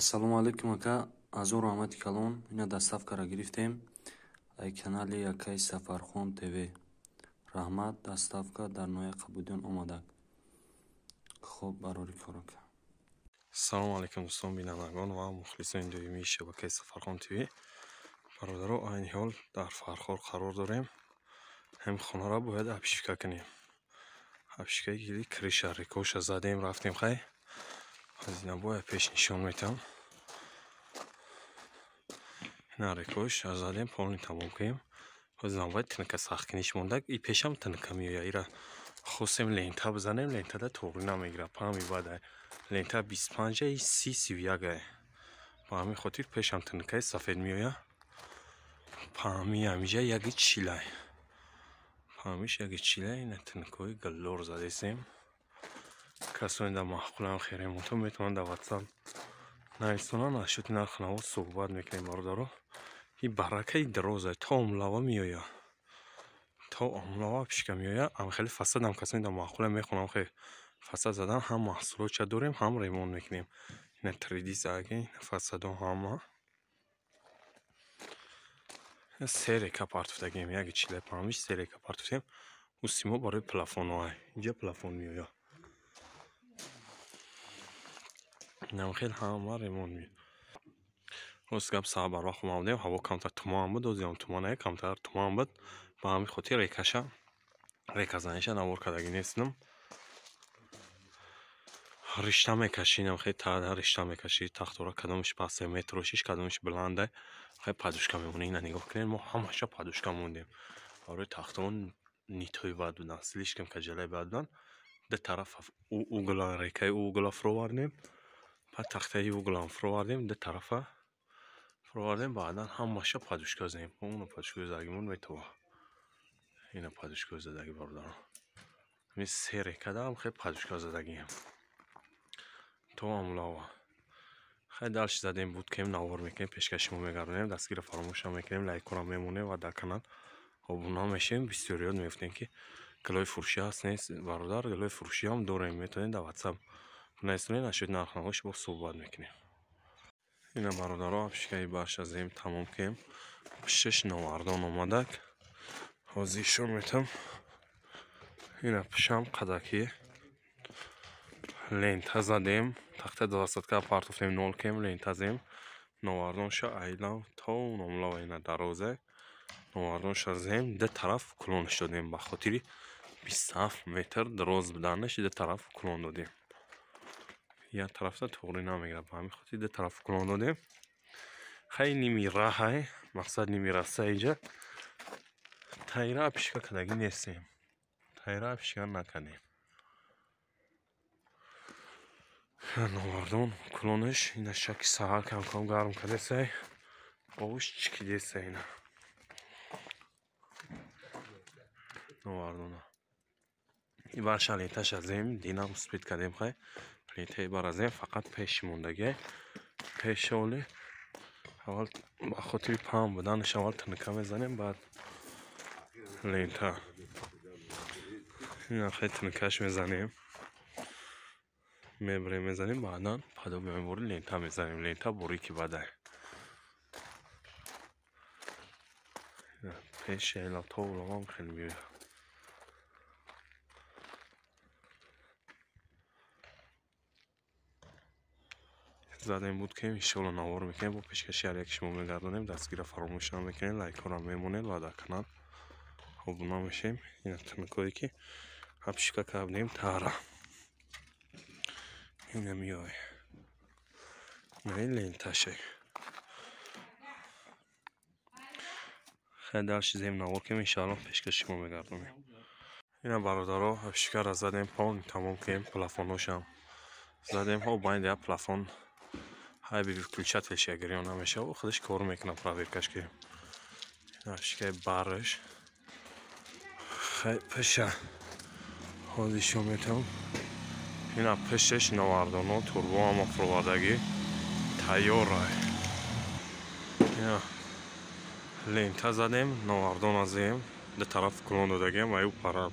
Ассалому алайкум ака, азор раҳмати калон. Ина доставкаро гирифтем ай канали акаи Сафархон ТВ. Раҳмат, доставка дар ноҳияи Қабудиён омадак. Хоб, барори кор ака. Салому алайкум дӯстон, бинандагон ва мухлисони доимии шабакаи Сафархон ТВ. Бародаро, айни ҳол дар Фархор қарор дорем. Ҳамин хонаро бояд обшивка кунем. Обшивкаи гили крыша рекоша задем, рафтем хай. Аз ина бояд пеш нишон метам. Ина рекош задем, полный тамом кунем. Ҳозирам бояд тинка сахткуниш мондак. И пешам тинка меояд. Ира хостем лента бизанем, лентада тоғрӣ намегирад. Пами баъд лента 25 и 30 31. Ба ҳамин хотир пешам тинкаи сафед меояд. Пами ҳамиҷа яги чилай. Памиш яги чилай. Ина тинкаҳои галлор задесем. Касоне дар маъқулам херемонто метавонанд дар WhatsApp нависонанд, аз шуди нархи наво суҳбат мекунем бародаро. И баракаи дароза то омлава меояд. То омлава пишка меояд. Ам хеле фасадам касоне дар маъқулам мехонам хе фасад задан ҳам маҳсулотча дорем, ҳам ремонт мекунем. Ина 3D заги, ина фасадо ҳама. Се река партуфтагем, яги чилай памиш се река партуфтем. Ӯ симо барои плафонҳо. Инҷа плафон меояд. Инам хел ҳама ремонт меояд. Рост гап саҳар барвақт омадем, ҳаво камтар туман буд, озиам туман не, камтар туман буд. Ба ҳамин хотир рекаша, реказаниша навор кардагӣ нестам. Ришта мекашӣ, инам хел ришта мекашӣ, тахтора кадомиш паст метрошиш, кадомиш баланда. Хел подушка мемонад. Ина нигоҳ кунед, мо ҳамаша подушка мондем. Барои тахтаон нитои бад будан, слишком каҷалаи бад будан. Ду тараф угла рекаи угла фуровардем. Баъд тахтаи углам фуровардем, ду тарафа фуровардем, баъдан ҳамаша подушка задем. Уна подушка задагимон метова. Ина подушка задаги бародарон. Ҳамин се рекадаам хел подушка задагием. То амлава. Хай дальше задем буд кем навор мекунем, пешкаши мо мегардонем, дастгиро фаромӯш намекунем, лайкҳоро мемонем ва дар канал обуна мешавем. Бисёриёт мегуфтем ки гилои фурӯшӣ ҳаст нест, бародар, гилои фурӯшиам дорем, метавонед дар WhatsApp нависонед, нашуд нархнавош бо суҳбат мекунем. Ина бародаро, обшивкаи барша задем, тамом кунем. Пишаш навардон омадак. Ҳозир ишон метам. Ина пишам қадаки лента задем, тахта двадцатка партофтем, нол кем лента задем. Навардонша айлав то номлава ина дарозе. Навардонша задем, ду тараф кулонш додем ба хотири 27 метр дароз буданаш, ду тараф кулон додем. Як тарафта тоғрӣ намегирад, ба ҳамин хотир ду тараф кулон додем. Хай ними раҳай, мақсад ними раса инҷа. Тайра обшивка кардагӣ нестем. Тайра обшивка накардем. Навардон кулонаш ина шаки саҳар кам-кам гарм кардесай. Овуш чикидесай ина. Навардона. И барша ленташа зем, динам успед кардем хай. Лентаи баразем, фақат пеш мондагӣ. Пеш оли аввал ба хотири паҳн буданаш аввал тинка мезанем, баъд лента. Ина хеле тинкаш мезанем. Мебарем мезанем, баъдан падо мебори лента мезанем. Лента борики бадай. Пеш лата уламам хеле меояд. Задем буд ки иншоалло навор мекунем, бо пешкаши ҳар яки шумо мегардонем. Дастгиро фаромӯш намекунем, лайкҳоро мемонед ва дар канал обуна мешем. Ина тинкое ки обшивка кардем тара. Ина меояд. Ина ленташе. Хай дальше зем навор кунем, иншоалло пешкаши шумо мегардонем. Ина бародаро, обшивкаро задем, полный тамом кунем, плафоношам задем. Ҳо байни я плафон ҳай би выключателш ягирён намешава, худаш кор мекунад, проверкаш ки. Обшивкаи бараш. Хай пеша ҳозир шо метавон. Ина пешаш навардоно турбо ҳама фуровардагӣ тайёрай. Ина лента задем, навардон азем, ду тараф кулон додагем, аю пара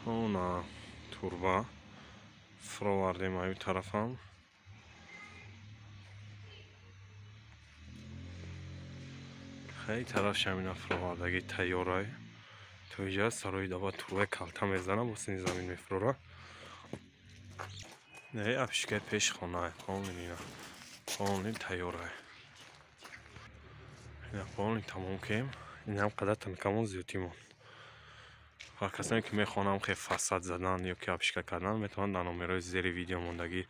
она турба фуровардем аю тарафам. Хай тарафшам ина фуровардагӣ тайёрай. То иҷа сарои дава турбаи калта мезана, бо сини замин мефурора. Не, обшивкаи пеши хонае, полный ина. Полный тайёрай. Ина полный тамом кем. Инам қадар танкамон зиёдтимон. Ва касоне ки мехоҳанд хе фасад задан ё ки обшивка кардан, метавонанд дар номерои зери видео мондагӣ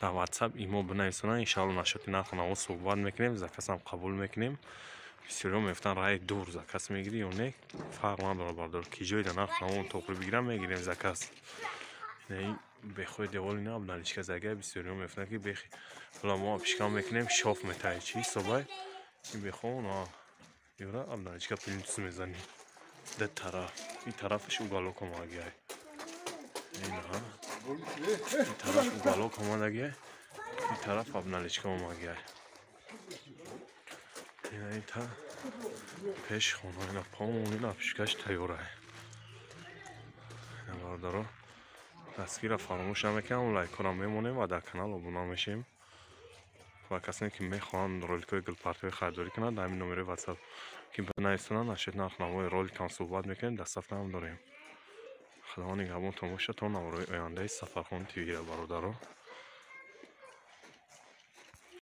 дар WhatsApp, имо бинависонанд. Иншаалло, насчёти нарху наво суҳбат мекунем, заказам қабул мекунем. Бисёриҳо мегуфтанд, раи дур заказ мегирӣ ё не? Фарқ надорад, бардор, ки ҷое дар нарху наво тоғрӣ бигирам, мегирем заказ. Бехои деволи на обналичка зага. Бисёриҳо мегуфтанд, ки бехи ҳола мо обшивка мекунем, шоф метаҳӣ, чӣ ҳисобай ин бехо ёра обналичка плинтус мезанӣ ду тараф. Ин тарафаш уголок омадагиай, ина ин тараф уголок омадагиай, ин тараф обналичка омадагиай. Ина ин та пеши хона, ина полный обшивкаш тайёрай. Ина, бародаро, дастгирро фаромӯш намекунам, лайкҳоро мемонем ва дар канал обуна мешем. Ва касоне ки мехоҳанд роликҳои гулпартои харидорӣ кунанд, дар ҳамин номерои WhatsApp ки бинависонанд, насчёти нархнавои роликам суҳбат мекунем, доставкаам дорем. Худованд нигаҳбонтон бошад то навораи ояндаи Сафархон ТВ, бародаро.